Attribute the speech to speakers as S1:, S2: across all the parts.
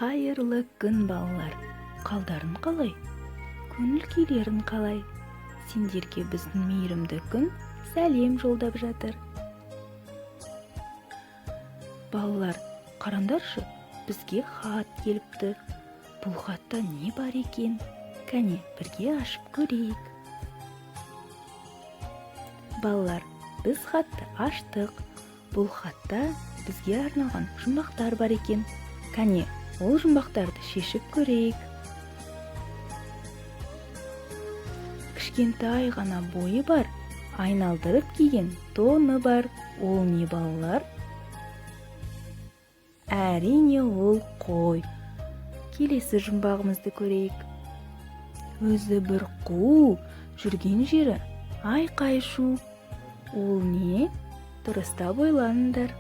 S1: Қайырлы күн, балалар! Қалдарың қалай? Көңіл күйлерің қалай? Сендерге біздің мейірімді күн сәлем жолдап жатыр. Балалар, қараңдаршы, бізге хат келіпті. Бұл хатта не бар екен? Кәне, бірге ашып көрейік. Балалар, біз хатты аштық. Бұл хатта бізге арналған жұмбақтар бар екен. Кәне, ол жұмбақтарды шешіп көрейік. Кішкентай ғана бойы бар, айналдырып киген тоны бар. Ол не, балалар? Әрине, ол қой. Келесі жұмбағымызды көрейік. Өзі бір қу, жүрген жері айқай-шу. Ол не? Дұрыстап ойланыңдар.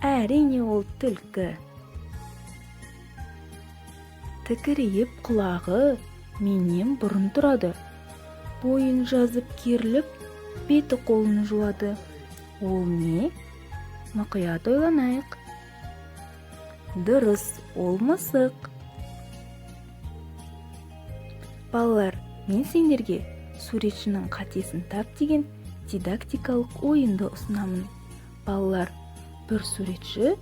S1: Әрине, ол түлкі. Тікірейіп құлағы менен бұрын тұрады. Бойын жазып керіліп, беті қолын жуады. Ол не? Мұқият ойланайық. Дұрыс, ол мысық. Балалар, мен сендерге суретшінің қатесін тап деген дидактикалық ойынды ұсынамын. Балалар, бір суретші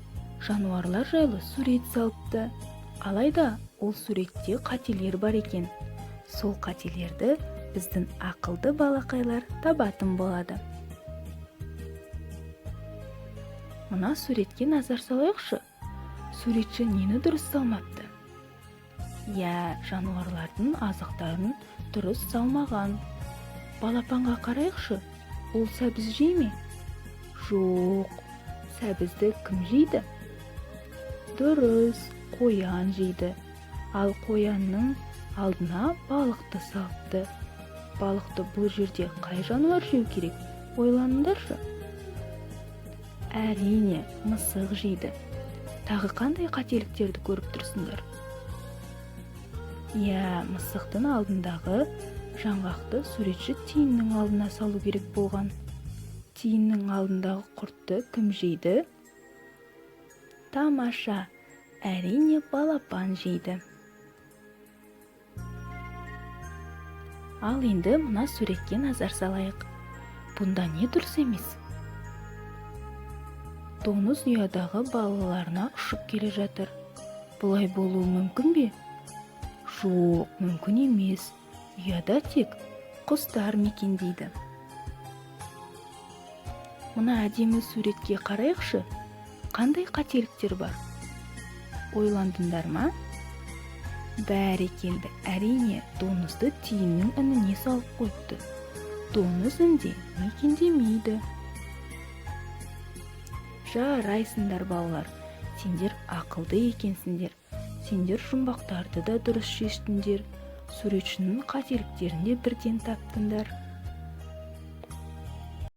S1: жануарлар жайлы сурет салыпты. Алайда ол суретте қателер бар екен. Сол қателерді біздің ақылды балақайлар табатын болады. Мына суретке назар салайықшы. Суретші нені дұрыс салмапты? Иә, жануарлардың азықтарын дұрыс салмаған. Балапанға қарайықшы, ол сәбіз жей ме? Жоқ, сәбізді кім жейді? Дұрыс, қоян жейді. Ал қоянның алдына балықты салыпты. Балықты бұл жерде қай жануар жеу керек? Ойланыңдаршы. Әрине, мысық жейді. Тағы қандай қателіктерді көріп тұрсыңдар? Иә, мысықтың алдындағы жаңғақты суретші тиіннің алдына салу керек болған. Тиіннің алдындағы құртты кім жейді? Тамаша, әрине, балапан жейді. Ал енді мына суретке назар салайық. Бұнда не дұрыс емес? Доңыз ұядағы балаларына ұшып келе жатыр. Бұлай болуы мүмкін бе? Жоқ, мүмкін емес. Ұяда тек құстар мекендейді. Мына әдемі суретке қарайықшы. Қандай қателіктер бар? Ойландыңдар ма? Бәрекелді, әрине, доңызды тиіннің ініне салып қойыпты. Доңыз інде мекендемейді. Жарайсыңдар, балалар, сендер ақылды екенсіңдер. Сендер жұмбақтарды да дұрыс шештіңдер. Суретшінің қателіктерін де бірден таптыңдар.